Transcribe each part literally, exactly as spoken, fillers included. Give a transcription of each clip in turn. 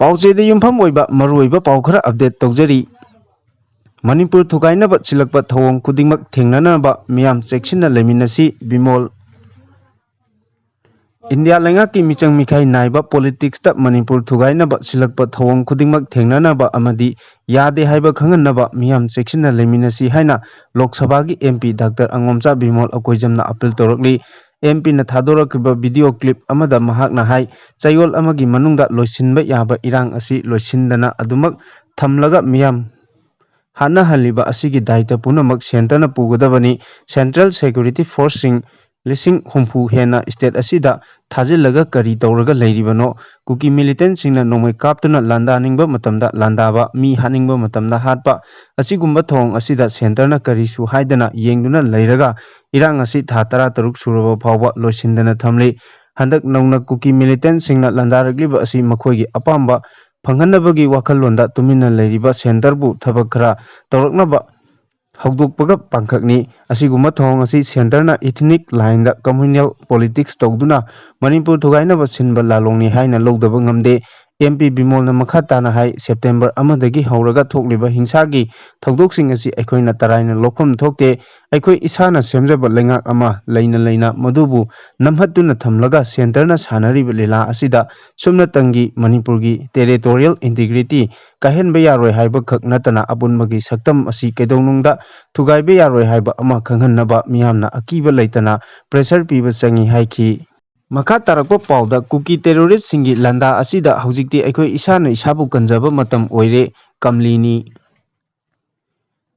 ꯄꯥꯎꯆꯦꯗ ꯌꯨꯝꯐꯝ ꯑꯣꯏꯕ ꯃꯔꯨꯑꯣꯏꯕ ꯄꯥꯎ ꯈꯔ update ꯇꯧꯖꯔꯤ꯫ ꯃꯅꯤꯄꯨꯔ ꯊꯨꯒꯥꯏꯅꯕ ꯁꯤꯜꯂꯛꯄ ꯊꯧꯑꯣꯡ ꯈꯨꯗꯤꯡꯃꯛ ꯊꯦꯡꯅꯅꯕ ꯃꯤꯌꯥꯝ ꯆꯦꯛꯁꯤꯟꯅ ꯂꯩꯃꯤꯟꯅꯁꯤ, ꯕꯤꯃꯣꯜ꯫ ꯏꯟꯗꯤꯌꯥ ꯂꯩꯉꯥꯛꯀꯤ ꯃꯤꯆꯪ ꯃꯤꯈꯥꯏ ꯅꯥꯏꯕ politicsꯇ ꯃꯅꯤꯄꯨꯔ ꯊꯨꯒꯥꯏꯅꯕ ꯁꯤꯜꯂꯛꯄ ꯊꯧꯑꯣꯡ ꯈꯨꯗꯤꯡꯃꯛ ꯊꯦꯡꯅꯅꯕ ꯑꯃꯗꯤ ꯌꯥꯗꯦ ꯍꯥꯏꯕ ꯈꯪꯍꯟꯅꯕ ꯃꯤꯌꯥꯝ ꯆꯦꯛꯁꯤꯟꯅ ꯂꯩꯃꯤꯟꯅꯁꯤ ꯍꯥꯏꯅ ꯂꯣꯛ ꯁꯚꯥꯒꯤ MP Doctor ꯑꯉꯣꯝꯆꯥ Bimol ꯑꯀꯣꯏꯖꯝꯅ appeal ꯇꯧꯔꯛꯂꯤ꯫ MPꯅ ꯊꯥꯗꯣꯔꯛꯈꯤꯕ video clip ꯑꯃꯗ ꯃꯍꯥꯛꯅ ꯍꯥꯏ, ꯆꯌꯣꯜ ꯑꯃꯒꯤ ꯃꯅꯨꯡꯗ ꯂꯣꯏꯁꯤꯟꯕ ꯌꯥꯕ ꯏꯔꯥꯡ ꯑꯁꯤ ꯂꯣꯏꯁꯤꯟꯗꯅ ꯑꯗꯨꯃꯛ ꯊꯝꯂꯒ ꯃꯤꯌꯥꯝ ꯍꯥꯠꯅꯍꯜꯂꯤꯕ ꯑꯁꯤꯒꯤ ꯗꯥꯏꯇ ꯄꯨꯝꯅꯃꯛ centreꯅ ꯄꯨꯒꯗꯕꯅꯤ꯫ Central Security Forceꯁꯤꯡ ꯂꯤꯁꯤꯡ ꯍꯨꯝꯐꯨ ꯍꯦꯟꯅ state ꯑꯁꯤꯗ ꯊꯥꯖꯤꯜꯂꯒ ꯀꯔꯤ ꯇꯧꯔꯒ ꯂꯩꯔꯤꯕꯅꯣ? ꯀꯨꯀꯤ militantꯁꯤꯡꯅ ꯅꯣꯡꯃꯩ ꯀꯥꯞꯇꯨꯅ ꯂꯥꯟꯗꯥꯅꯤꯡꯕ ꯃꯇꯝꯗ ꯂꯥꯟꯗꯥꯕ, ꯃꯤ ꯍꯥꯠꯅꯤꯡꯕ ꯃꯇꯝꯗ ꯍꯥꯠꯄ, ꯑꯁꯤꯒꯨꯝꯕ ꯊꯧꯑꯣꯡ ꯑꯁꯤꯗ centreꯅ ꯀꯔꯤꯁꯨ ꯍꯥꯏꯗꯅ ꯌꯦꯡꯗꯨꯅ ꯂꯩꯔꯒ ꯏꯔꯥꯡ ꯑꯁꯤ ꯊꯥ ꯇꯔꯥꯇꯔꯨꯛ ꯁꯨꯔꯕ ꯐꯥꯎꯕ ꯂꯣꯏꯁꯤꯟꯗꯅ ꯊꯝꯂꯤ꯫ ꯍꯟꯗꯛ ꯅꯧꯅ ꯀꯨꯀꯤ militantꯁꯤꯡꯅ ꯂꯥꯟꯗꯥꯔꯛꯂꯤꯕ ꯑꯁꯤ ꯃꯈꯣꯏꯒꯤ ꯑꯄꯥꯝꯕ ꯐꯪꯍꯟꯅꯕꯒꯤ ꯋꯥꯈꯜꯂꯣꯟꯗ ꯇꯨꯃꯤꯟꯅ ꯂꯩꯔꯤꯕ centreꯕꯨ ꯊꯕꯛ ꯈꯔ ꯇꯧꯔꯛꯅꯕ ꯍꯧꯗꯣꯛꯄꯒ ꯄꯥꯡꯈꯛꯅꯤ꯫ ꯑꯁꯤꯒꯨꯝꯕ ꯊꯧꯑꯣꯡ ꯑꯁꯤ centreꯅ ethnic lineꯗ communal politics ꯇꯧꯗꯨꯅ ꯃꯅꯤꯄꯨꯔ ꯊꯨꯒꯥꯏꯅꯕ ꯁꯤꯟꯕ ꯂꯥꯂꯣꯡꯅꯤ ꯍꯥꯏꯅ ꯂꯧꯗꯕ ꯉꯝꯗꯦ꯫ MP ꯕꯤꯃꯣꯜꯅ ꯃꯈꯥ ꯇꯥꯅ ꯍꯥꯏ, September ꯑꯃꯗꯒꯤ ꯍꯧꯔꯒ ꯊꯣꯛꯂꯤꯕ ꯍꯤꯡꯁꯥꯒꯤ ꯊꯧꯗꯣꯛꯁꯤꯡ ꯑꯁꯤ ꯑꯩꯈꯣꯏꯅ ꯇꯔꯥꯏꯅ ꯂꯧꯐꯝ ꯊꯣꯛꯇꯦ꯫ ꯑꯩꯈꯣꯏ ꯏꯁꯥꯅ ꯁꯦꯝꯖꯕ ꯂꯩꯉꯥꯛ ꯑꯃ ꯂꯩꯅ ꯂꯩꯅ ꯃꯗꯨꯕꯨ ꯅꯝꯍꯠꯇꯨꯅ ꯊꯝꯂꯒ centreꯅ ꯁꯥꯟꯅꯔꯤꯕ ꯂꯤꯂꯥ ꯑꯁꯤꯗ ꯁꯨꯞꯅꯇꯪꯒꯤ ꯃꯅꯤꯄꯨꯔꯒꯤ territorial integrity ꯀꯥꯏꯍꯟꯕ ꯌꯥꯔꯣꯏ ꯍꯥꯏꯕ ꯈꯛ ꯅꯠꯇꯅ ꯑꯄꯨꯟꯕꯒꯤ ꯁꯛꯇꯝ ꯑꯁꯤ ꯀꯩꯗꯧꯅꯨꯡꯗ ꯊꯨꯒꯥꯏꯕ ꯌꯥꯔꯣꯏ ꯍꯥꯏꯕ ꯑꯃ ꯈꯪꯍꯟꯅꯕ ꯃꯤꯌꯥꯝꯅ ꯑꯀꯤꯕ ꯂꯩꯇꯅ pressure ꯄꯤꯕ ꯆꯪꯏ ꯍꯥꯏꯈꯤ꯫ ꯃꯈꯥ ꯇꯥꯔꯛꯄ ꯄꯥꯎꯗ, ꯀꯨꯀꯤ terroristꯁꯤꯡꯒꯤ ꯂꯥꯟꯗꯥ ꯑꯁꯤꯗ ꯍꯧꯖꯤꯛꯇꯤ ꯑꯩꯈꯣꯏ ꯏꯁꯥꯅ ꯏꯁꯥꯕꯨ ꯀꯟꯖꯕ ꯃꯇꯝ ꯑꯣꯏꯔꯦ, ꯀꯝꯂꯤꯅꯤ꯫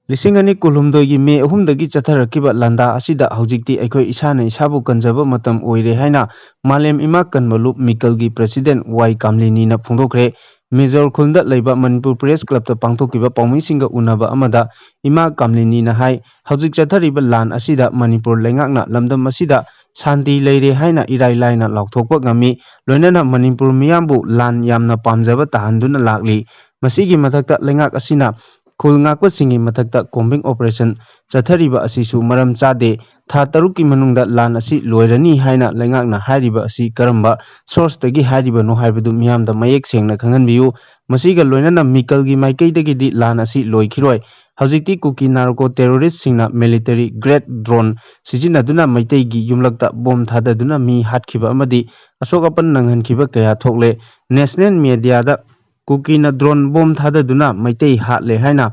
ꯂꯤꯁꯤꯡ ꯑꯅꯤ ꯀꯨꯟꯍꯨꯝꯗꯣꯏꯒꯤ ꯃꯦ ꯑꯍꯨꯝꯗꯒꯤ ꯆꯠꯊꯔꯛꯈꯤꯕ ꯂꯥꯟꯗꯥ ꯑꯁꯤꯗ ꯍꯧꯖꯤꯛꯇꯤ ꯑꯩꯈꯣꯏ ꯏꯁꯥꯅ ꯏꯁꯥꯕꯨ ꯀꯟꯖꯕ ꯃꯇꯝ ꯑꯣꯏꯔꯦ ꯍꯥꯏꯅ ꯃꯥꯂꯦꯝ ꯏꯃꯥ ꯀꯟꯕ ꯂꯨꯞ ꯃꯤꯀꯜꯒꯤ president ꯋꯥꯏ ꯀꯥꯝꯂꯤꯅꯤꯅ ꯐꯣꯡꯗꯣꯛꯈ꯭ꯔꯦ꯫ ꯃꯦꯖꯣꯔ ꯈꯨꯜꯗ ꯂꯩꯕ ꯃꯅꯤꯄꯨꯔ Press Clubꯇ ꯄꯥꯡꯊꯣꯛꯈꯤꯕ ꯄꯥꯎꯃꯤꯁꯤꯡꯒ ꯎꯅꯕ ꯑꯃꯗ ꯏꯃꯥ ꯀꯥꯝꯂꯤꯅꯤꯅ ꯍꯥꯏ, ꯍꯧꯖꯤꯛ ꯆꯠꯊꯔꯤꯕ ꯂꯥꯟ ꯑꯁꯤꯗ ꯃꯅꯤꯄꯨꯔ ꯂꯩꯉꯥꯛꯅ ꯂꯝꯗꯝ ꯑꯁꯤꯗ ꯁꯥꯟꯇꯤ ꯂꯩꯔꯦ ꯍꯥꯏꯅ ꯏꯔꯥꯏ ꯂꯥꯏꯅ ꯂꯥꯎꯊꯣꯛꯄ ꯉꯝꯃꯤ꯫ ꯂꯣꯏꯅꯅ ꯃꯅꯤꯄꯨꯔ ꯃꯤꯌꯥꯝꯕꯨ ꯂꯥꯟ ꯌꯥꯝꯅ ꯄꯥꯝꯖꯕ ꯇꯥꯍꯟꯗꯨꯅ ꯂꯥꯛꯂꯤ꯫ ꯃꯁꯤꯒꯤ ꯃꯊꯛꯇ ꯂꯩꯉꯥꯛ ꯑꯁꯤꯅ ꯈꯨꯜ ꯉꯥꯛꯄꯁꯤꯡꯒꯤ ꯃꯊꯛꯇ combing operation ꯆꯠꯊꯔꯤꯕ ꯑꯁꯤꯁꯨ ꯃꯔꯝ ꯆꯥꯗꯦ꯫ ꯊꯥ ꯇꯔꯨꯛꯀꯤ ꯃꯅꯨꯡꯗ ꯂꯥꯟ ꯑꯁꯤ ꯂꯣꯏꯔꯅꯤ ꯍꯥꯏꯅ ꯂꯩꯉꯥꯛꯅ ꯍꯥꯏꯔꯤꯕ ꯑꯁꯤ ꯀꯔꯝꯕ source ꯇꯒꯤ ꯍꯥꯏꯔꯤꯕꯅꯣ ꯍꯥꯏꯕꯗꯨ ꯃꯤꯌꯥꯝꯗ ꯃꯌꯦꯛ ꯁꯦꯡꯅ ꯈꯪꯍꯟꯕꯤꯌꯨ꯫ ꯃꯁꯤꯒ ꯂꯣꯏꯅꯅ ꯃꯤꯀꯜꯒꯤ ꯃꯥꯏꯀꯩꯗꯒꯤꯗꯤ ꯂꯥꯟ ꯑꯁꯤ ꯂꯣꯏꯈꯤꯔꯣꯏ꯫ ꯍꯧꯖꯤꯛꯇꯤ ꯀꯨꯀꯤ narco terrorist ꯁꯤꯡꯅ military grade drone ꯁꯤꯖꯤꯟꯅꯗꯨꯅ ꯃꯩꯇꯩꯒꯤ ꯌꯨꯝꯂꯛꯇ ꯕꯣꯝ ꯊꯥꯗꯗꯨꯅ ꯃꯤ ꯍꯥꯠꯈꯤꯕ ꯑꯃꯗꯤ ꯑꯁꯣꯛ ꯑꯄꯟ ꯅꯪꯍꯟꯈꯤꯕ ꯀꯌꯥ ꯊꯣꯛꯂꯦ꯫ National media ꯗ ꯀꯨꯀꯤꯅ drone ꯕꯣꯝ ꯊꯥꯗꯗꯨꯅ ꯃꯩꯇꯩ ꯍꯥꯠꯂꯦ ꯍꯥꯏꯅ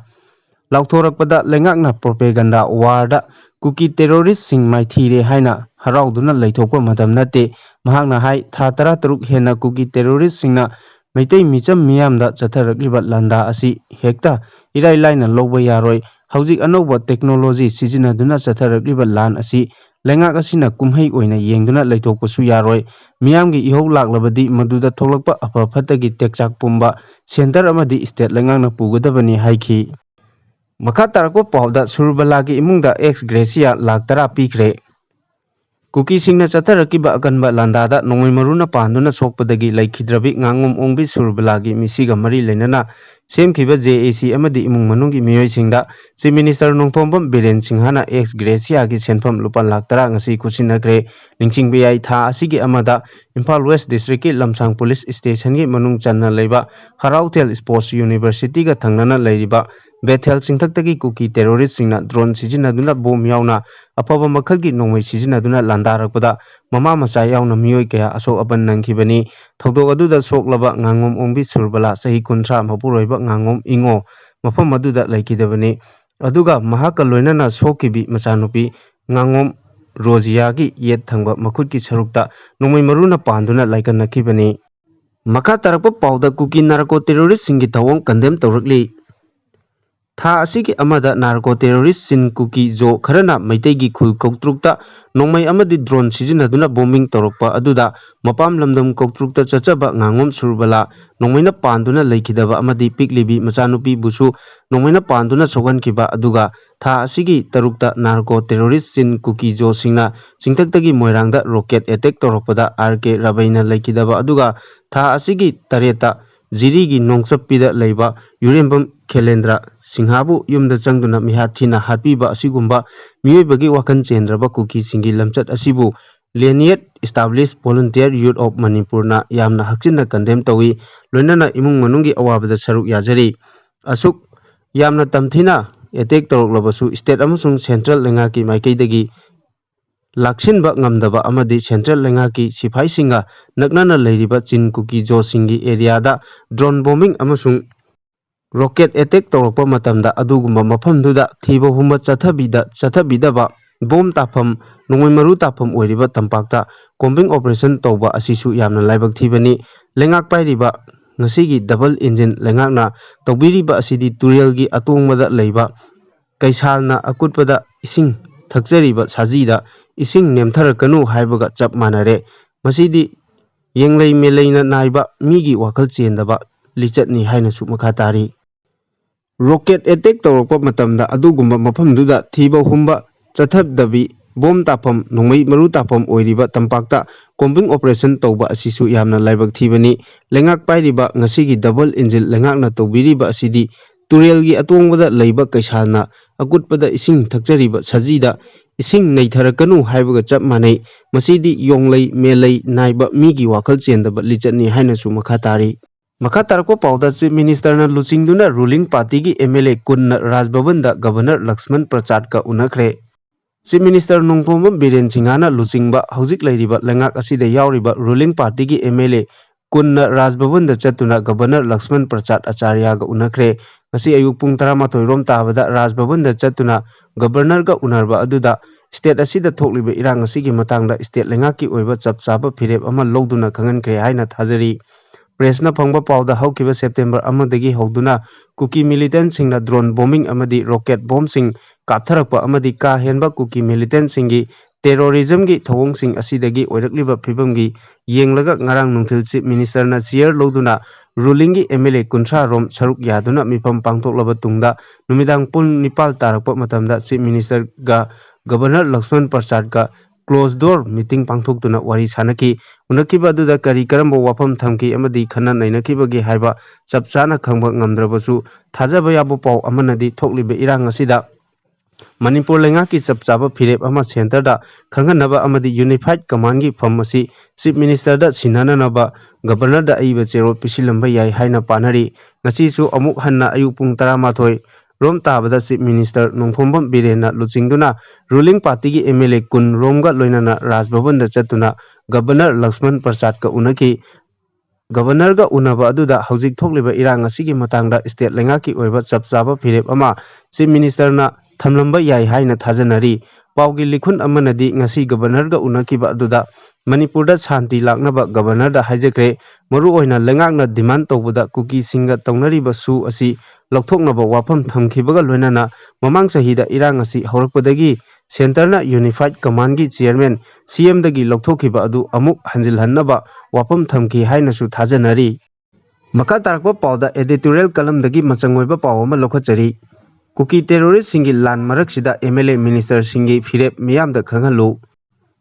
ꯂꯥꯎꯊꯣꯔꯛꯄꯗ ꯂꯩꯉꯥꯛꯅ propaganda war ꯗ ꯀꯨꯀꯤ terrorist ꯁꯤꯡ ꯃꯥꯏꯊꯤꯔꯦ ꯍꯥꯏꯅ ꯍꯔꯥꯎꯗꯨꯅ ꯂꯩꯊꯣꯛꯄ ꯃꯇꯝ ꯅꯠꯇꯦ꯫ ꯃꯍꯥꯛꯅ ꯍꯥꯏ, ꯊꯥ ꯇꯔꯥꯇꯔꯨꯛ ꯍꯦꯟꯅ ꯀꯨꯀꯤ terrorist ꯁꯤꯡꯅ ꯃꯩꯇꯩ ꯃꯤꯆꯝ ꯃꯤꯌꯥꯝꯗ ꯆꯠꯊꯔꯛꯂꯤꯕ ꯂꯥꯟꯗꯥ ꯑꯁꯤ ꯍꯦꯛꯇ ꯏꯔꯥꯏ ꯂꯥꯏꯅ ꯂꯧꯕ ꯌꯥꯔꯣꯏ꯫ ꯍꯧꯖꯤꯛ ꯑꯅꯧꯕ technology ꯁꯤꯖꯤꯟꯅꯗꯨꯅ ꯆꯠꯊꯔꯛꯂꯤꯕ ꯂꯥꯟ ꯑꯁꯤ ꯂꯩꯉꯥꯛ ꯑꯁꯤꯅ ꯀꯨꯝꯍꯩ ꯑꯣꯏꯅ ꯌꯦꯡꯗꯨꯅ ꯂꯩꯊꯣꯛꯄꯁꯨ ꯌꯥꯔꯣꯏ꯫ ꯃꯤꯌꯥꯝꯒꯤ ꯏꯍꯧ ꯂꯥꯛꯂꯕꯗꯤ ꯃꯗꯨꯗ ꯊꯣꯛꯂꯛꯄ ꯑꯐ ꯐꯠꯇꯒꯤ ꯇꯦꯛꯆꯥꯛ ꯄꯨꯝꯕ centre ꯑꯃꯗꯤ state ꯂꯩꯉꯥꯛꯅ ꯄꯨꯒꯗꯕꯅꯤ ꯍꯥꯏꯈꯤ꯫ ꯃꯈꯥ ꯇꯥꯔꯛꯄ ꯄꯥꯎꯗ ꯁꯨꯔꯕꯂꯥꯒꯤ ꯏꯃꯨꯡꯗ ex gratia ꯂꯥꯈ ꯇꯔꯥ ꯄꯤꯈ꯭ꯔꯦ꯫ ꯀꯨꯀꯤꯁꯤꯡꯅ ꯆꯠꯊꯔꯛꯈꯤꯕ ꯑꯀꯟꯕ ꯂꯥꯟꯗꯥꯗ ꯅꯣꯡꯃꯩ ꯃꯔꯨꯅ ꯄꯥꯟꯗꯨꯅ ꯁꯣꯛꯄꯗꯒꯤ ꯂꯩꯈꯤꯗ꯭ꯔꯕꯤ ꯉꯥꯉꯣꯝ ꯑꯣꯡꯕꯤ ꯁꯨꯔꯕꯂꯥꯒꯤ ꯃꯤꯁꯤꯒ ꯃꯔꯤ ꯂꯩꯅꯅ ꯁꯦꯝꯈꯤꯕ J A C ꯑꯃꯗꯤ ꯏꯃꯨꯡ ꯃꯅꯨꯡꯒꯤ ꯃꯤꯑꯣꯏꯁꯤꯡꯗ Chief Minister ꯅꯣꯡꯊꯣꯝꯕꯝ ꯕꯤꯔꯦꯟ ꯁꯤꯡꯍꯅ ex gratiaꯒꯤ ꯁꯦꯟꯐꯝ ꯂꯨꯄꯥ ꯂꯥꯈ ꯇꯔꯥ ꯉꯁꯤ ꯈꯨꯠꯁꯤꯟꯅꯈ꯭ꯔꯦ꯫ ꯅꯤꯡꯁꯤꯡꯕ ꯌꯥꯏ, ꯊꯥ ꯑꯁꯤꯒꯤ ꯑꯃꯗ ꯏꯝꯐꯥꯜ West Districtꯀꯤ ꯂꯝꯁꯥꯡ Police Stationꯒꯤ ꯃꯅꯨꯡ ꯆꯟꯅ ꯂꯩꯕ ꯍꯔꯥꯎꯊꯦꯜ Sports Universityꯒ ꯊꯪꯅꯅ ꯂꯩꯔꯤꯕ ꯕꯦꯊꯦꯜ ꯆꯤꯡꯊꯛꯇꯒꯤ ꯀꯨꯀꯤ terroristꯁꯤꯡꯅ drone ꯁꯤꯖꯤꯟꯅꯗꯨꯅ ꯕꯣꯝ ꯌꯥꯎꯅ ꯑꯐꯕ ꯃꯈꯜꯒꯤ ꯅꯣꯡꯃꯩ ꯁꯤꯖꯤꯟꯅꯗꯨꯅ ꯂꯥꯟꯗꯥꯔꯛꯄꯗ ꯃꯃꯥ ꯃꯆꯥ ꯌꯥꯎꯅ ꯃꯤꯑꯣꯏ ꯀꯌꯥ ꯑꯁꯣꯛ ꯑꯄꯟ ꯅꯪꯈꯤꯕꯅꯤ꯫ ꯊꯧꯗꯣꯛ ꯑꯗꯨꯗ ꯁꯣꯛꯂꯕ ꯉꯥꯉꯣꯝ ꯑꯣꯡꯕꯤ ꯁꯨꯔꯕꯂꯥ ꯆꯍꯤ ꯀꯨꯟꯊ꯭ꯔꯥ ꯃꯄꯨꯔꯣꯏꯕ ꯉꯥꯉꯣꯝ ꯏꯉꯣ ꯃꯐꯝ ꯑꯗꯨꯗ ꯂꯩꯈꯤꯗꯕꯅꯤ꯫ ꯑꯗꯨꯒ ꯃꯍꯥꯛꯀ ꯂꯣꯏꯅꯅ ꯁꯣꯛꯈꯤꯕꯤ ꯃꯆꯥꯅꯨꯄꯤ ꯉꯥꯉꯣꯝ ꯔꯣꯖꯤꯌꯥꯒꯤ ꯌꯦꯠ ꯊꯪꯕ ꯃꯈꯨꯠꯀꯤ ꯁꯔꯨꯛꯇ ꯅꯣꯡꯃꯩ ꯃꯔꯨꯅ ꯄꯥꯟꯗꯨꯅ ꯂꯥꯏꯀꯠꯅꯈꯤꯕꯅꯤ꯫ ꯃꯈꯥ ꯇꯥꯔꯛꯄ ꯄꯥꯎꯗ ꯀꯨꯀꯤ narco terroristꯁꯤꯡꯒꯤ ꯊꯧꯑꯣꯡ condemn ꯇꯧꯔꯛꯂꯤ꯫ ꯊꯥ ꯑꯁꯤꯒꯤ ꯑꯃꯗ narco terrorist ꯁꯤꯟ ꯀꯨꯀꯤ ꯖꯣ ꯈꯔꯅ ꯃꯩꯇꯩꯒꯤ ꯈꯨꯜ ꯀꯧꯇ꯭ꯔꯨꯛꯇ ꯅꯣꯡꯃꯩ ꯑꯃꯗꯤ drone ꯁꯤꯖꯤꯟꯅꯗꯨꯅ bombing ꯇꯧꯔꯛꯄ ꯑꯗꯨꯗ ꯃꯄꯥꯝ ꯂꯝꯗꯝ ꯀꯧꯇ꯭ꯔꯨꯛꯇ ꯆꯠꯆꯕ ꯉꯥꯉꯣꯝ ꯁꯨꯔꯕꯂꯥ ꯅꯣꯡꯃꯩꯅ ꯄꯥꯟꯗꯨꯅ ꯂꯩꯈꯤꯗꯕ ꯑꯃꯗꯤ ꯄꯤꯛꯂꯤꯕꯤ ꯃꯆꯥꯅꯨꯄꯤꯕꯨꯁꯨ ꯅꯣꯡꯃꯩꯅ ꯄꯥꯟꯗꯨꯅ ꯁꯣꯛꯍꯟꯈꯤꯕ ꯑꯗꯨꯒ ꯊꯥ ꯑꯁꯤꯒꯤ ꯇꯔꯨꯛꯇ narco terrorist ꯁꯤꯟ ꯀꯨꯀꯤ ꯖꯣꯁꯤꯡꯅ ꯆꯤꯡꯊꯛꯇꯒꯤ ꯃꯣꯏꯔꯥꯡꯗ rocket attack ꯇꯧꯔꯛꯄꯗ R K ꯔꯥꯕꯩꯅ ꯂꯩꯈꯤꯗꯕ ꯑꯗꯨꯒ ꯊꯥ ꯑꯁꯤꯒꯤ ꯇꯔꯦꯠꯇ ꯖꯤꯔꯤꯒꯤ ꯅꯣꯡꯆꯞꯄꯤꯗ ꯂꯩꯕ ꯌꯨꯔꯦꯝꯕꯝ ꯈꯦꯂꯦꯟꯗ꯭ꯔ ꯁꯤꯡꯍꯕꯨ ꯌꯨꯝꯗ ꯆꯪꯗꯨꯅ ꯃꯤꯍꯥꯠ ꯊꯤꯅ ꯍꯥꯠꯄꯤꯕ ꯑꯁꯤꯒꯨꯝꯕ ꯃꯤꯑꯣꯏꯕꯒꯤ ꯋꯥꯈꯜ ꯆꯦꯟꯗ꯭ꯔꯕ ꯀꯨꯀꯤꯁꯤꯡꯒꯤ ꯂꯝꯆꯠ ꯑꯁꯤꯕꯨ Lineage Established Volunteer Youth of Manipurꯅ ꯌꯥꯝꯅ ꯍꯛꯆꯤꯟꯅ condemn ꯇꯧꯏ꯫ ꯂꯣꯏꯅꯅ ꯏꯃꯨꯡ ꯃꯅꯨꯡꯒꯤ ꯑꯋꯥꯕꯗ ꯁꯔꯨꯛ ꯌꯥꯖꯔꯤ꯫ ꯑꯁꯨꯛ ꯌꯥꯝꯅ ꯇꯝꯊꯤꯅ attack ꯇꯧꯔꯛꯂꯕꯁꯨ state ꯑꯃꯁꯨꯡ central ꯂꯩꯉꯥꯛꯀꯤ ꯃꯥꯏꯀꯩꯗꯒꯤ ꯂꯥꯛꯁꯤꯟꯕ ꯉꯝꯗꯕ ꯑꯃꯗꯤ central ꯂꯩꯉꯥꯛꯀꯤ ꯁꯤꯐꯥꯏꯁꯤꯡꯒ ꯅꯛꯅꯅ ꯂꯩꯔꯤꯕ ꯆꯤꯟ ꯀꯨꯀꯤ ꯖꯣꯁꯤꯡꯒꯤ areaꯗ drone bombing ꯑꯃꯁꯨꯡ rocket attack ꯇꯧꯔꯛꯄ ꯃꯇꯝꯗ ꯑꯗꯨꯒꯨꯝꯕ ꯃꯐꯝꯗꯨꯗ ꯊꯤꯕ ꯍꯨꯝꯕ ꯆꯠꯊꯕꯤꯗ ꯆꯠꯊꯕꯤꯗꯕ ꯕꯣꯝ ꯇꯥꯐꯝ, ꯅꯣꯡꯃꯩ ꯃꯔꯨ ꯇꯥꯐꯝ ꯑꯣꯏꯔꯤꯕ ꯇꯝꯄꯥꯛꯇ combing operation ꯇꯧꯕ ꯑꯁꯤꯁꯨ ꯌꯥꯝꯅ ꯂꯥꯏꯕꯛ ꯊꯤꯕꯅꯤ꯫ ꯂꯩꯉꯥꯛ ꯄꯥꯏꯔꯤꯕ ꯉꯁꯤꯒꯤ double engine ꯂꯩꯉꯥꯛꯅ ꯇꯧꯕꯤꯔꯤꯕ ꯑꯁꯤꯗꯤ ꯇꯨꯔꯦꯜꯒꯤ ꯑꯇꯣꯡꯕꯗ ꯂꯩꯕ ꯀꯩꯁꯥꯜꯅ ꯑꯀꯨꯠꯄꯗ ꯏꯁꯤꯡ ꯊꯛꯆꯔꯤꯕ ꯁꯖꯤꯗ ꯏꯁꯤꯡ ꯅꯦꯝꯊꯔꯛꯀꯅꯨ ꯍꯥꯏꯕꯒ ꯆꯞ ꯃꯥꯟꯅꯔꯦ꯫ ꯃꯁꯤꯗꯤ ꯌꯦꯡꯂꯩ ꯃꯦꯂꯩꯅ ꯅꯥꯏꯕ ꯃꯤꯒꯤ ꯋꯥꯈꯜ ꯆꯦꯟꯗꯕ ꯂꯤꯆꯠꯅꯤ ꯍꯥꯏꯅꯁꯨ ꯃꯈꯥ ꯇꯥꯔꯤ꯫ Rocket attack ꯇꯧꯔꯛꯄ ꯃꯇꯝꯗ ꯑꯗꯨꯒꯨꯝꯕ ꯃꯐꯝꯗꯨꯗ ꯊꯤꯕ ꯍꯨꯝꯕ ꯆꯠꯊꯗꯕꯤ ꯕꯣꯝ ꯇꯥꯐꯝ, ꯅꯣꯡꯃꯩ ꯃꯔꯨ ꯇꯥꯐꯝ ꯑꯣꯏꯔꯤꯕ ꯇꯝꯄꯥꯛꯇ combing operation ꯇꯧꯕ ꯑꯁꯤꯁꯨ ꯌꯥꯝꯅ ꯂꯥꯏꯕꯛ ꯊꯤꯕꯅꯤ꯫ ꯂꯩꯉꯥꯛ ꯄꯥꯏꯔꯤꯕ ꯉꯁꯤꯒꯤ double engine ꯂꯩꯉꯥꯛꯅ ꯇꯧꯕꯤꯔꯤꯕ ꯑꯁꯤꯗꯤ ꯇꯨꯔꯦꯜꯒꯤ ꯑꯇꯣꯡꯕꯗ ꯂꯩꯕ ꯀꯩꯁꯥꯜꯅ ꯑꯀꯨꯠꯄꯗ ꯏꯁꯤꯡ ꯊꯛꯆꯔꯤꯕ ꯁꯖꯤꯗ ꯏꯁꯤꯡ ꯅꯩꯊꯔꯛꯀꯅꯨ ꯍꯥꯏꯕꯒ ꯆꯞ ꯃꯥꯟꯅꯩ꯫ ꯃꯁꯤꯗꯤ ꯌꯣꯡꯂꯩ ꯃꯦꯂꯩ ꯅꯥꯏꯕ ꯃꯤꯒꯤ ꯋꯥꯈꯜ ꯆꯦꯟꯗꯕ ꯂꯤꯆꯠꯅꯤ ꯍꯥꯏꯅꯁꯨ ꯃꯈꯥ ꯇꯥꯔꯤ꯫ ꯃꯈꯥ ꯇꯥꯔꯛꯄ ꯄꯥꯎꯗ Chief Ministerꯅ ꯂꯨꯆꯤꯡꯗꯨꯅ ruling partyꯒꯤ MLA ꯀꯨꯟꯅ ꯔꯥꯖ ꯚꯕꯟꯗ Governor Lakshman ꯄ꯭ꯔꯁꯥꯗꯀ ꯎꯅꯈ꯭ꯔꯦ꯫ Chief Minister Nongthombam Biren ꯁꯤꯡꯍꯅ ꯂꯨꯆꯤꯡꯕ ꯍꯧꯖꯤꯛ ꯂꯩꯔꯤꯕ ꯂꯩꯉꯥꯛ ꯑꯁꯤꯗ ꯌꯥꯎꯔꯤꯕ ruling partyꯒꯤ MLA ꯀꯨꯟꯅ ꯔꯥꯖ ꯚꯕꯟꯗ ꯆꯠꯇꯨꯅ Governor ꯂꯛꯁꯃꯟ ꯄ꯭ꯔꯁꯥꯗ ꯑꯆꯥꯔꯌꯒ ꯎꯅꯈ꯭ꯔꯦ꯫ ꯉꯁꯤ ꯑꯌꯨꯛ ꯄꯨꯡ ꯇꯔꯥꯃꯥꯊꯣꯏ ꯔꯣꯝ ꯇꯥꯕꯗ ꯔꯥꯖ ꯚꯕꯟꯗ ꯆꯠꯇꯨꯅ Governorꯒ ꯎꯅꯔꯕ ꯑꯗꯨꯗ state ꯑꯁꯤꯗ ꯊꯣꯛꯂꯤꯕ ꯏꯔꯥꯡ ꯑꯁꯤꯒꯤ ꯃꯇꯥꯡꯗ state ꯂꯩꯉꯥꯛꯀꯤ ꯑꯣꯏꯕ ꯆꯞ ꯆꯥꯕ ꯐꯤꯔꯦꯞ ꯑꯃ ꯂꯧꯗꯨꯅ ꯈꯪꯍꯟꯈ꯭ꯔꯦ ꯍꯥꯏꯅ ꯊꯥꯖꯔꯤ꯫ Pressꯅ ꯐꯪꯕ ꯄꯥꯎꯗ ꯍꯧꯈꯤꯕ September ꯑꯃꯗꯒꯤ ꯍꯧꯗꯨꯅ ꯀꯨꯀꯤ militantꯁꯤꯡꯅ drone bombing ꯑꯃꯗꯤ rocket bombꯁꯤꯡ ꯀꯥꯞꯊꯔꯛꯄ ꯑꯃꯗꯤ ꯀꯥ ꯍꯦꯟꯕ ꯀꯨꯀꯤ militantꯁꯤꯡꯒꯤ terrorismꯒꯤ ꯊꯧꯑꯣꯡꯁꯤꯡ ꯑꯁꯤꯗꯒꯤ ꯑꯣꯏꯔꯛꯂꯤꯕ ꯐꯤꯕꯝꯒꯤ ꯌꯦꯡꯂꯒ ꯉꯔꯥꯡ ꯅꯨꯡꯊꯤꯜ Chief Ministerꯅ chair ꯂꯧꯗꯨꯅ rulingꯒꯤ MLA ꯀꯨꯟꯊ꯭ꯔꯥ ꯔꯣꯝ ꯁꯔꯨꯛ ꯌꯥꯗꯨꯅ ꯃꯤꯐꯝ ꯄꯥꯡꯊꯣꯛꯂꯕ ꯇꯨꯡꯗ ꯅꯨꯃꯤꯗꯥꯡ ꯄꯨꯡ ꯅꯤꯄꯥꯜ ꯇꯥꯔꯛꯄ ꯃꯇꯝꯗ Chief Ministerꯒ Governor Lakshman ꯄ꯭ꯔꯁꯥꯗꯀ closed door meeting ꯄꯥꯡꯊꯣꯛꯇꯨꯅ ꯋꯥꯔꯤ ꯁꯥꯟꯅꯈꯤ꯫ ꯎꯅꯈꯤꯕ ꯑꯗꯨꯗ ꯀꯔꯤ ꯀꯔꯝꯕ ꯋꯥꯐꯝ ꯊꯝꯈꯤ ꯑꯃꯗꯤ ꯈꯟꯅ ꯅꯩꯅꯈꯤꯕꯒꯦ ꯍꯥꯏꯕ ꯆꯞ ꯆꯥꯅ ꯈꯪꯕ ꯉꯝꯗ꯭ꯔꯕꯁꯨ, ꯊꯥꯖꯕ ꯌꯥꯕ ꯄꯥꯎ ꯑꯃꯅꯗꯤ ꯊꯣꯛꯂꯤꯕ ꯏꯔꯥꯡ ꯑꯁꯤꯗ ꯃꯅꯤꯄꯨꯔ ꯂꯩꯉꯥꯛꯀꯤ ꯆꯞ ꯆꯥꯕ ꯐꯤꯔꯦꯞ ꯑꯃ centreꯗ ꯈꯪꯍꯟꯅꯕ ꯑꯃꯗꯤ Unified Commandꯒꯤ ꯐꯝ ꯑꯁꯤ Chief Ministerꯗ ꯁꯤꯟꯅꯅꯅꯕ Governorꯗ ꯑꯏꯕ ꯆꯦꯔꯣꯜ ꯄꯤꯁꯤꯜꯂꯝꯕ ꯌꯥꯏ ꯍꯥꯏꯅ ꯄꯥꯅꯔꯤ꯫ ꯉꯁꯤꯁꯨ ꯑꯃꯨꯛ ꯍꯟꯅ ꯑꯌꯨꯛ ꯄꯨꯡ ꯇꯔꯥꯃꯥꯊꯣꯏ ꯔꯣꯝ ꯇꯥꯕꯗ Chief Minister ꯅꯣꯡꯊꯣꯝꯕꯝ ꯕꯤꯔꯦꯟꯅ ꯂꯨꯆꯤꯡꯗꯨꯅ ruling partyꯒꯤ MLA ꯀꯨꯟ ꯔꯣꯝꯒ ꯂꯣꯏꯅꯅ ꯔꯥꯖ ꯚꯕꯟꯗ ꯆꯠꯇꯨꯅ Governor ꯂꯛꯁꯃꯟ ꯄ꯭ꯔꯁꯥꯗꯀ ꯎꯅꯈꯤ꯫ Governorꯒ ꯎꯅꯕ ꯑꯗꯨꯗ ꯍꯧꯖꯤꯛ ꯊꯣꯛꯂꯤꯕ ꯏꯔꯥꯡ ꯑꯁꯤꯒꯤ ꯃꯇꯥꯡꯗ state ꯂꯩꯉꯥꯛꯀꯤ ꯑꯣꯏꯕ ꯆꯞ ꯆꯥꯕ ꯐꯤꯔꯦꯞ ꯑꯃ Chief Ministerꯅ ꯊꯝꯂꯝꯕ ꯌꯥꯏ ꯍꯥꯏꯅ ꯊꯥꯖꯅꯔꯤ꯫ ꯄꯥꯎꯒꯤ ꯂꯤꯈꯨꯟ ꯑꯃꯅꯗꯤ ꯉꯁꯤ Governorꯒ ꯎꯅꯈꯤꯕ ꯑꯗꯨꯗ ꯃꯅꯤꯄꯨꯔꯗ ꯁꯥꯟꯇꯤ ꯂꯥꯛꯅꯕ Governorꯗ ꯍꯥꯏꯖꯈ꯭ꯔꯦ꯫ ꯃꯔꯨꯑꯣꯏꯅ ꯂꯩꯉꯥꯛꯅ demand ꯇꯧꯕꯗ ꯀꯨꯀꯤꯁꯤꯡꯒ ꯇꯧꯅꯔꯤꯕ ꯁꯨ ꯑꯁꯤ ꯂꯧꯊꯣꯛꯅꯕ ꯋꯥꯐꯝ ꯊꯝꯈꯤꯕꯒ ꯂꯣꯏꯅꯅ ꯃꯃꯥꯡ ꯆꯍꯤꯗ ꯏꯔꯥꯡ ꯑꯁꯤ ꯍꯧꯔꯛꯄꯗꯒꯤ centreꯅ Unified Commandꯒꯤ chairman CMꯗꯒꯤ ꯂꯧꯊꯣꯛꯈꯤꯕ ꯑꯗꯨ ꯑꯃꯨꯛ ꯍꯟꯖꯤꯜꯍꯟꯅꯕ ꯋꯥꯐꯝ ꯊꯝꯈꯤ ꯍꯥꯏꯅꯁꯨ ꯊꯥꯖꯅꯔꯤ꯫ ꯃꯈꯥ ꯇꯥꯔꯛꯄ ꯄꯥꯎꯗ editorial columnꯗꯒꯤ ꯃꯆꯪ ꯑꯣꯏꯕ ꯄꯥꯎ ꯑꯃ ꯂꯧꯈꯠꯆꯔꯤ꯫ ꯀꯨꯀꯤ terroristꯁꯤꯡꯒꯤ ꯂꯥꯟ ꯃꯔꯛꯁꯤꯗ MLA ministerꯁꯤꯡꯒꯤ ꯐꯤꯔꯦꯞ ꯃꯤꯌꯥꯝꯗ ꯈꯪꯍꯜꯂꯨ꯫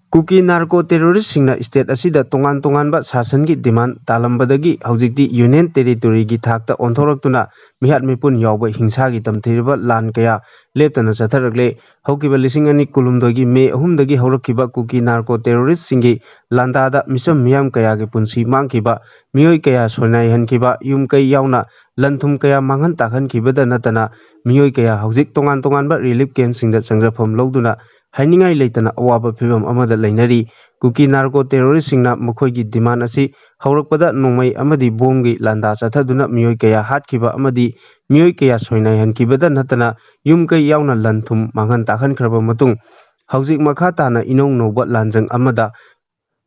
ꯀꯨꯀꯤ narco terroristꯁꯤꯡꯅ state ꯑꯁꯤꯗ ꯇꯣꯉꯥꯟ ꯇꯣꯉꯥꯟꯕ ꯁꯥꯁꯟꯒꯤ demand ꯇꯥꯂꯝꯕꯗꯒꯤ ꯍꯧꯖꯤꯛꯇꯤ union territoryꯒꯤ ꯊꯥꯛꯇ ꯑꯣꯟꯊꯣꯔꯛꯇꯨꯅ ꯃꯤꯍꯥꯠ ꯃꯤꯄꯨꯟ ꯌꯥꯎꯕ ꯍꯤꯡꯁꯥꯒꯤ ꯇꯝꯊꯤꯔꯕ ꯂꯥꯟ ꯀꯌꯥ ꯂꯦꯞꯇꯅ ꯆꯠꯊꯔꯛꯂꯦ꯫ ꯍꯧꯈꯤꯕ ꯂꯤꯁꯤꯡ ꯑꯅꯤ ꯀꯨꯟꯍꯨꯝꯗꯣꯏꯒꯤ May ꯑꯍꯨꯝꯗꯒꯤ ꯍꯧꯔꯛꯈꯤꯕ ꯀꯨꯀꯤ narco terroristꯁꯤꯡꯒꯤ ꯂꯥꯟꯗꯥꯗ ꯃꯤꯆꯝ ꯃꯤꯌꯥꯝ ꯀꯌꯥꯒꯤ ꯄꯨꯟꯁꯤ ꯃꯥꯡꯈꯤꯕ, ꯃꯤꯑꯣꯏ ꯀꯌꯥ ꯁꯣꯏꯅꯥꯏꯍꯟꯈꯤꯕ, ꯌꯨꯝ ꯀꯩ ꯌꯥꯎꯅ ꯂꯟ ꯊꯨꯝ ꯀꯌꯥ ꯃꯥꯡꯍꯟ ꯇꯥꯛꯍꯟꯈꯤꯕꯗ ꯅꯠꯇꯅ ꯃꯤꯑꯣꯏ ꯀꯌꯥ ꯍꯧꯖꯤꯛ ꯇꯣꯉꯥꯟ ꯇꯣꯉꯥꯟꯕ relief campꯁꯤꯡꯗ ꯆꯪꯖꯐꯝ ꯂꯧꯗꯨꯅ ꯍꯥꯏꯅꯤꯡꯉꯥꯏ ꯂꯩꯇꯅ ꯑꯋꯥꯕ ꯐꯤꯕꯝ ꯑꯃꯗ ꯂꯩꯅꯔꯤ꯫ ꯀꯨꯀꯤ narco terroristꯁꯤꯡꯅ ꯃꯈꯣꯏꯒꯤ demand ꯑꯁꯤ ꯍꯧꯔꯛꯄꯗ ꯅꯣꯡꯃꯩ ꯑꯃꯗꯤ ꯕꯣꯝꯒꯤ ꯂꯥꯟꯗꯥ ꯆꯠꯊꯗꯨꯅ ꯃꯤꯑꯣꯏ ꯀꯌꯥ ꯍꯥꯠꯈꯤꯕ ꯑꯃꯗꯤ ꯃꯤꯑꯣꯏ ꯀꯌꯥ ꯁꯣꯏꯅꯥꯏꯍꯟꯈꯤꯕꯗ ꯅꯠꯇꯅ ꯌꯨꯝ ꯀꯩ ꯌꯥꯎꯅ ꯂꯟ ꯊꯨꯝ ꯃꯥꯡꯍꯟ ꯇꯥꯛꯍꯟꯈ꯭ꯔꯕ ꯃꯇꯨꯡ ꯍꯧꯖꯤꯛ ꯃꯈꯥ ꯇꯥꯅ ꯏꯅꯧ ꯅꯧꯕ ꯂꯥꯟꯖꯪ ꯑꯃꯗ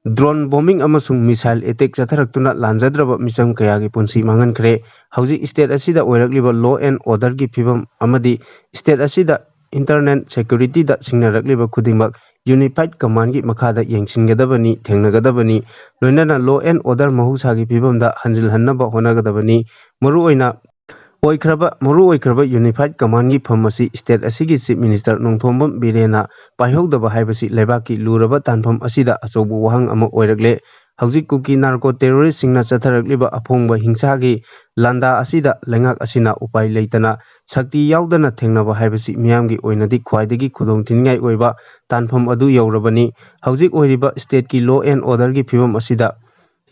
drone bombing ꯑꯃꯁꯨꯡ missile attack ꯆꯠꯊꯔꯛꯇꯨꯅ ꯂꯥꯟꯖꯗ꯭ꯔꯕ ꯃꯤꯆꯝ ꯀꯌꯥꯒꯤ ꯄꯨꯟꯁꯤ ꯃꯥꯡꯍꯟꯈ꯭ꯔꯦ꯫ ꯍꯧꯖꯤꯛ state ꯑꯁꯤꯗ ꯑꯣꯏꯔꯛꯂꯤꯕ law and orderꯒꯤ ꯐꯤꯕꯝ ꯑꯃꯗꯤ state ꯑꯁꯤꯗ internal securityꯗ ꯁꯤꯡꯅꯔꯛꯂꯤꯕ ꯈꯨꯗꯤꯡꯃꯛ Unified Commandꯒꯤ ꯃꯈꯥꯗ ꯌꯦꯡꯁꯤꯟꯒꯗꯕꯅꯤ, ꯊꯦꯡꯅꯒꯗꯕꯅꯤ꯫ ꯂꯣꯏꯅꯅ law and order ꯃꯍꯧꯁꯥꯒꯤ ꯐꯤꯕꯝꯗ ꯍꯟꯖꯤꯜꯍꯟꯅꯕ ꯍꯣꯠꯅꯒꯗꯕꯅꯤ꯫ ꯃꯔꯨꯑꯣꯏꯅ ꯑꯣꯏꯈ꯭ꯔꯕ ꯃꯔꯨ ꯑꯣꯏꯈ꯭ꯔꯕ ꯌꯨꯅꯤꯐꯥꯏꯠ ꯀꯃꯥꯟꯒꯤ ꯐꯝ ꯑꯁꯤ ꯁ꯭ꯇꯦꯠ ꯑꯁꯤꯒꯤ ꯆꯤꯐ ꯃꯤꯅꯤꯁꯇꯔ ꯅꯣꯡꯊꯣꯝꯕꯝ ꯕꯤꯔꯦꯟꯅ ꯄꯥꯏꯍꯧꯗꯕ ꯍꯥꯏꯕꯁꯤ ꯂꯩꯕꯥꯛꯀꯤ ꯂꯨꯔꯕ ꯇꯥꯟꯐꯝ ꯑꯁꯤꯗ ꯑꯆꯧꯕ ꯋꯥꯍꯪ ꯑꯃ ꯑꯣꯏꯔꯛꯂꯦ꯫ ꯍꯧꯖꯤꯛ ꯀꯨꯀꯤ ꯅꯥꯔꯀꯣ ꯇꯦꯔꯣꯔꯤꯁꯁꯤꯡꯅ ꯆꯠꯊꯔꯛꯂꯤꯕ ꯑꯐꯣꯡꯕ ꯍꯤꯡꯁꯥꯒꯤ ꯂꯥꯟꯗꯥ ꯑꯁꯤꯗ ꯂꯩꯉꯥꯛ ꯑꯁꯤꯅ ꯎꯄꯥꯏ ꯂꯩꯇꯅ ꯁꯛꯇꯤ ꯌꯥꯎꯗꯅ ꯊꯦꯡꯅꯕ ꯍꯥꯏꯕꯁꯤ ꯃꯤꯌꯥꯝꯒꯤ ꯑꯣꯏꯅꯗꯤ ꯈ꯭ꯋꯥꯏꯗꯒꯤ ꯈꯨꯗꯣꯡꯊꯤꯅꯤꯡꯉꯥꯏ ꯑꯣꯏꯕ ꯇꯥꯟꯐꯝ ꯑꯗꯨ ꯌꯧꯔꯕꯅꯤ꯫ ꯍꯧꯖꯤꯛ ꯑꯣꯏꯔꯤꯕ ꯁ꯭ꯇꯦꯠꯀꯤ ꯂꯣ ꯑꯦꯟ ꯑꯣꯔꯗꯔꯒꯤ ꯐꯤꯕꯝ ꯑꯁꯤꯗ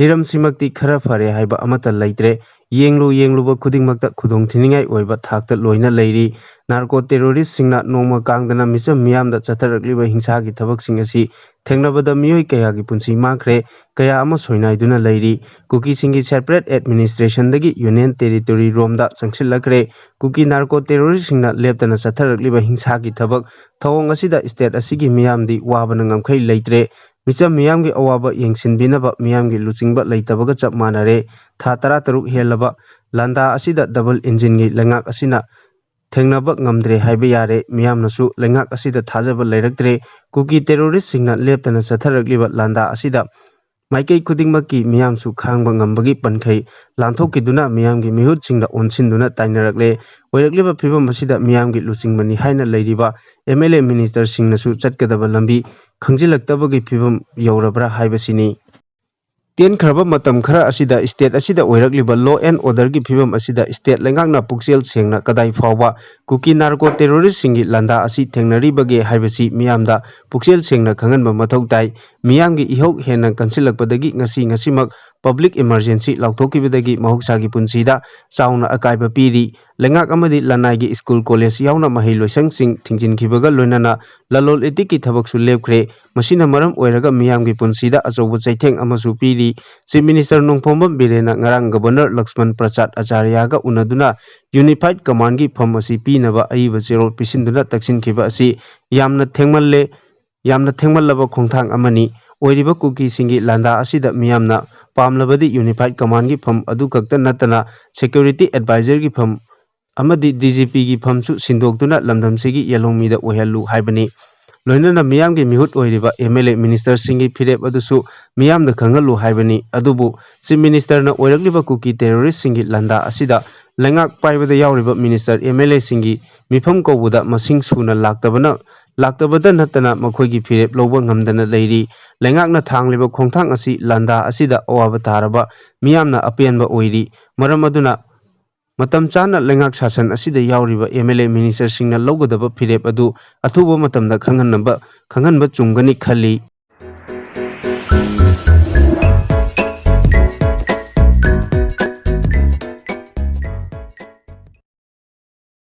ꯍꯤꯔꯝꯁꯤꯃꯛꯇꯤ ꯈꯔ ꯐꯔꯦ ꯍꯥꯏꯕ ꯑꯃꯠꯇ ꯂꯩꯇ꯭ꯔꯦ꯫ ꯌꯦꯡꯂꯨ ꯌꯦꯡꯂꯨꯕ ꯈꯨꯗꯤꯡꯃꯛꯇ ꯈꯨꯗꯣꯡꯊꯤꯅꯤꯡꯉꯥꯏ ꯑꯣꯏꯕ ꯊꯥꯛꯇ ꯂꯣꯏꯅ ꯂꯩꯔꯤ꯫ ꯅꯥꯔꯀꯣ ꯇꯦꯔꯣꯔꯤꯁꯁꯤꯡꯅ ꯅꯣꯡꯃ ꯀꯥꯡꯗꯅ ꯃꯤꯆꯝ ꯃꯤꯌꯥꯝꯗ ꯆꯠꯊꯔꯛꯂꯤꯕ ꯍꯤꯡꯁꯥꯒꯤ ꯊꯕꯛꯁꯤꯡ ꯑꯁꯤ ꯊꯦꯡꯅꯕꯗ ꯃꯤꯑꯣꯏ ꯀꯌꯥꯒꯤ ꯄꯨꯟꯁꯤ ꯃꯥꯡꯈ꯭ꯔꯦ, ꯀꯌꯥ ꯑꯃ ꯁꯣꯏꯅꯥꯏꯗꯨꯅ ꯂꯩꯔꯤ꯫ ꯀꯨꯀꯤꯁꯤꯡꯒꯤ ꯁꯦꯄꯔꯦꯠ ꯑꯦꯗꯃꯤꯅꯤꯁꯇ꯭ꯔꯦꯁꯟꯗꯒꯤ ꯌꯨꯅꯤꯌꯟ ꯇꯦꯔꯤꯇꯣꯔꯤ ꯔꯣꯝꯗ ꯆꯪꯁꯤꯜꯂꯛꯈ꯭ꯔꯦ꯫ ꯀꯨꯀꯤ ꯅꯥꯔꯀꯣ ꯇꯦꯔꯣꯔꯤꯁꯁꯤꯡꯅ ꯂꯦꯞꯇꯅ ꯆꯠꯊꯔꯛꯂꯤꯕ ꯍꯤꯡꯁꯥꯒꯤ ꯊꯕꯛ ꯊꯧꯑꯣꯡ ꯑꯁꯤꯗ ꯁ꯭ꯇꯦꯠ ꯑꯁꯤꯒꯤ ꯃꯤꯌꯥꯝꯗꯤ ꯋꯥꯕꯅ ꯉꯝꯈꯩ ꯂꯩꯇ꯭ꯔꯦ꯫ ꯃꯤꯆꯝ ꯃꯤꯌꯥꯝꯒꯤ ꯑꯋꯥꯕ ꯌꯦꯡꯁꯤꯟꯕꯤꯅꯕ ꯃꯤꯌꯥꯝꯒꯤ ꯂꯨꯆꯤꯡꯕ ꯂꯩꯇꯕꯒ ꯆꯞ ꯃꯥꯟꯅꯔꯦ꯫ ꯊꯥ ꯇꯔꯥꯇꯔꯨꯛ ꯍꯦꯜꯂꯕ ꯂꯥꯟꯗꯥ ꯑꯁꯤꯗ ꯗꯕꯜ ꯏꯟꯖꯤꯟꯒꯤ ꯂꯩꯉꯥꯛ ꯑꯁꯤꯅ ꯊꯦꯡꯅꯕ ꯉꯝꯗ꯭ꯔꯦ ꯍꯥꯏꯕ ꯌꯥꯔꯦ꯫ ꯃꯤꯌꯥꯝꯅꯁꯨ ꯂꯩꯉꯥꯛ ꯑꯁꯤꯗ ꯊꯥꯖꯕ ꯂꯩꯔꯛꯇ꯭ꯔꯦ꯫ ꯀꯨꯀꯤ ꯇꯦꯔꯣꯔꯤꯁꯁꯤꯡꯅ ꯂꯦꯞꯇꯅ ꯆꯠꯊꯔꯛꯂꯤꯕ ꯂꯥꯟꯗꯥ ꯑꯁꯤꯗ ꯃꯥꯏꯀꯩ ꯈꯨꯗꯤꯡꯃꯛꯀꯤ ꯃꯤꯌꯥꯝꯁꯨ ꯈꯥꯡꯕ ꯉꯝꯕꯒꯤ ꯄꯟꯈꯩ ꯂꯥꯟꯊꯣꯛꯈꯤꯗꯨꯅ ꯃꯤꯌꯥꯝꯒꯤ ꯃꯤꯍꯨꯠꯁꯤꯡꯗ ꯑꯣꯟꯁꯤꯟꯗꯨꯅ ꯇꯥꯏꯅꯔꯛꯂꯦ꯫ ꯑꯣꯏꯔꯛꯂꯤꯕ ꯐꯤꯕꯝ ꯑꯁꯤꯗ ꯃꯤꯌꯥꯝꯒꯤ ꯂꯨꯆꯤꯡꯕꯅꯤ ꯍꯥꯏꯅ ꯂꯩꯔꯤꯕ ꯑꯦꯝ ꯑꯦꯜ ꯑꯦ ꯃꯤꯅꯤꯁꯇꯔꯁꯤꯡꯅꯁꯨ ꯆꯠꯀꯗꯕ ꯂꯝꯕꯤ ꯈꯪꯖꯤꯜꯂꯛꯇꯕꯒꯤ ꯐꯤꯕꯝ ꯌꯧꯔꯕ꯭ꯔꯥ ꯍꯥꯏꯕꯁꯤꯅꯤ꯫ ꯇꯦꯟꯈ꯭ꯔꯕ ꯃꯇꯝ ꯈꯔ ꯑꯁꯤꯗ ꯁ꯭ꯇꯦꯠ ꯑꯁꯤꯗ ꯑꯣꯏꯔꯛꯂꯤꯕ ꯂꯣ ꯑꯦꯟ ꯑꯣꯔꯗꯔꯒꯤ ꯐꯤꯕꯝ ꯑꯁꯤꯗ ꯁ꯭ꯇꯦꯠ ꯂꯩꯉꯥꯛꯅ ꯄꯨꯛꯆꯦꯜ ꯁꯦꯡꯅ ꯀꯗꯥꯏ ꯐꯥꯎꯕ ꯀꯨꯀꯤ ꯅꯥꯔꯀꯣ ꯇꯦꯔꯣꯔꯤꯁꯁꯤꯡꯒꯤ ꯂꯥꯟꯗꯥ ꯑꯁꯤ ꯊꯦꯡꯅꯔꯤꯕꯒꯦ ꯍꯥꯏꯕꯁꯤ ꯃꯤꯌꯥꯝꯗ ꯄꯨꯛꯆꯦꯜ ꯁꯦꯡꯅ ꯈꯪꯍꯟꯕ ꯃꯊꯧ ꯇꯥꯏ꯫ ꯃꯤꯌꯥꯝꯒꯤ ꯏꯍꯧ ꯍꯦꯟꯅ ꯀꯟꯁꯤꯜꯂꯛꯄꯗꯒꯤ ꯉꯁꯤ ꯉꯁꯤꯃꯛ ꯄꯕ꯭ꯂꯤꯛ ꯏꯃꯔꯖꯦꯟꯁꯤ ꯂꯥꯎꯊꯣꯛꯈꯤꯕꯗꯒꯤ ꯃꯍꯧꯁꯥꯒꯤ ꯄꯨꯟꯁꯤꯗ ꯆꯥꯎꯅ ꯑꯀꯥꯏꯕ ꯄꯤꯔꯤ꯫ ꯂꯩꯉꯥꯛ ꯑꯃꯗꯤ ꯂꯅꯥꯏꯒꯤ ꯁ꯭ꯀꯨꯜ ꯀꯣꯂꯦꯖ ꯌꯥꯎꯅ ꯃꯍꯩ ꯂꯣꯏꯁꯪꯁꯤꯡ ꯊꯤꯡꯖꯤꯟꯈꯤꯕꯒ ꯂꯣꯏꯅꯅ ꯂꯂꯣꯟ ꯏꯇꯤꯛꯀꯤ ꯊꯕꯛꯁꯨ ꯂꯦꯞꯈ꯭ꯔꯦ꯫ ꯃꯁꯤꯅ ꯃꯔꯝ ꯑꯣꯏꯔꯒ ꯃꯤꯌꯥꯝꯒꯤ ꯄꯨꯟꯁꯤꯗ ꯑꯆꯧꯕ ꯆꯩꯊꯦꯡ ꯑꯃꯁꯨ ꯄꯤꯔꯤ꯫ ꯆꯤꯐ ꯃꯤꯅꯤꯁꯇꯔ ꯅꯣꯡꯊꯣꯝꯕꯝ ꯕꯤꯔꯦꯟꯅ ꯉꯔꯥꯡ ꯒꯕꯔꯅꯔ ꯂꯛꯁꯃꯟ ꯄ꯭ꯔꯁꯥꯗ ꯑꯆꯥꯔꯌꯥꯒ ꯎꯅꯗꯨꯅ ꯌꯨꯅꯤꯐꯥꯏꯠ ꯀꯃꯥꯟꯒꯤ ꯐꯝ ꯑꯁꯤ ꯄꯤꯅꯕ ꯑꯏꯕ ꯆꯦꯔꯣꯜ ꯄꯤꯁꯤꯟꯗꯨꯅ ꯇꯛꯁꯤꯟꯈꯤꯕ ꯑꯁꯤ ꯌꯥꯝꯅ ꯊꯦꯡꯃꯜꯂꯦ, ꯌꯥꯝꯅ ꯊꯦꯡꯃꯜꯂꯕ ꯈꯣꯡꯊꯥꯡ ꯑꯃꯅꯤ꯫ ꯑꯣꯏꯔꯤꯕ ꯀꯨꯀꯤꯁꯤꯡꯒꯤ ꯂꯥꯟꯗꯥ ꯑꯁꯤꯗ ꯃꯤꯌꯥꯝꯅ ꯄꯥꯝꯂꯕꯗꯤ ꯌꯨꯅꯤꯐꯥꯏꯠ ꯀꯃꯥꯟꯒꯤ ꯐꯝ ꯑꯗꯨ ꯈꯛꯇ ꯅꯠꯇꯅ ꯁꯦꯀ꯭ꯌꯨꯔꯤꯇꯤ ꯑꯦꯗꯚꯥꯏꯖꯔꯒꯤ ꯐꯝ ꯑꯃꯗꯤ ꯗꯤ ꯖꯤ ꯄꯤꯒꯤ ꯐꯝꯁꯨ ꯁꯤꯟꯗꯣꯛꯇꯨꯅ ꯂꯝꯗꯝꯁꯤꯒꯤ ꯌꯦꯜꯍꯧꯃꯤꯗ ꯑꯣꯏꯍꯜꯂꯨ ꯍꯥꯏꯕꯅꯤ꯫ ꯂꯣꯏꯅꯅ ꯃꯤꯌꯥꯝꯒꯤ ꯃꯤꯍꯨꯠ ꯑꯣꯏꯔꯤꯕ ꯑꯦꯝ ꯑꯦꯜ ꯑꯦ ꯃꯤꯅꯤꯁꯇꯔꯁꯤꯡꯒꯤ ꯐꯤꯔꯦꯞ ꯑꯗꯨꯁꯨ ꯃꯤꯌꯥꯝꯗ ꯈꯪꯍꯜꯂꯨ ꯍꯥꯏꯕꯅꯤ꯫ ꯑꯗꯨꯕꯨ ꯆꯤꯐ ꯃꯤꯅꯤꯁꯇꯔꯅ ꯑꯣꯏꯔꯛꯂꯤꯕ ꯀꯨꯀꯤ ꯇꯦꯔꯣꯔꯤꯁꯁꯤꯡꯒꯤ ꯂꯥꯟꯗꯥ ꯑꯁꯤꯗ ꯂꯩꯉꯥꯛ ꯄꯥꯏꯕꯗ ꯌꯥꯎꯔꯤꯕ ꯃꯤꯅꯤꯁꯇꯔ ꯑꯦꯝ ꯑꯦꯜ ꯑꯦꯁꯤꯡꯒꯤ ꯃꯤꯐꯝ ꯀꯧꯕꯗ ꯃꯁꯤꯡ ꯁꯨꯅ ꯂꯥꯛꯇꯕꯅ ꯂꯥꯛꯇꯕꯗ ꯅꯠꯇꯅ ꯃꯈꯣꯏꯒꯤ ꯐꯤꯔꯦꯞ ꯂꯧꯕ ꯉꯝꯗꯅ ꯂꯩꯔꯤ꯫ ꯂꯩꯉꯥꯛꯅ ꯊꯥꯡꯂꯤꯕ ꯈꯣꯡꯊꯥꯡ ꯑꯁꯤ ꯂꯥꯟꯗꯥ ꯑꯁꯤꯗ ꯑꯋꯥꯕ ꯇꯥꯔꯕ ꯃꯤꯌꯥꯝꯅ ꯑꯄꯦꯟꯕ ꯑꯣꯏꯔꯤ꯫ ꯃꯔꯝ ꯑꯗꯨꯅ ꯃꯇꯝ ꯆꯥꯅ ꯂꯩꯉꯥꯛ ꯁꯥꯁꯟ ꯑꯁꯤꯗ ꯌꯥꯎꯔꯤꯕ ꯑꯦꯝ ꯑꯦꯜ ꯑꯦ ꯃꯤꯅꯤꯁꯇꯔꯁꯤꯡꯅ ꯂꯧꯒꯗꯕ ꯐꯤꯔꯦꯞ ꯑꯗꯨ ꯑꯊꯨꯕ ꯃꯇꯝꯗ ꯈꯪꯍꯟꯅꯕ ꯈꯪꯍꯟꯕ ꯆꯨꯝꯒꯅꯤ ꯈꯜꯂꯤ꯫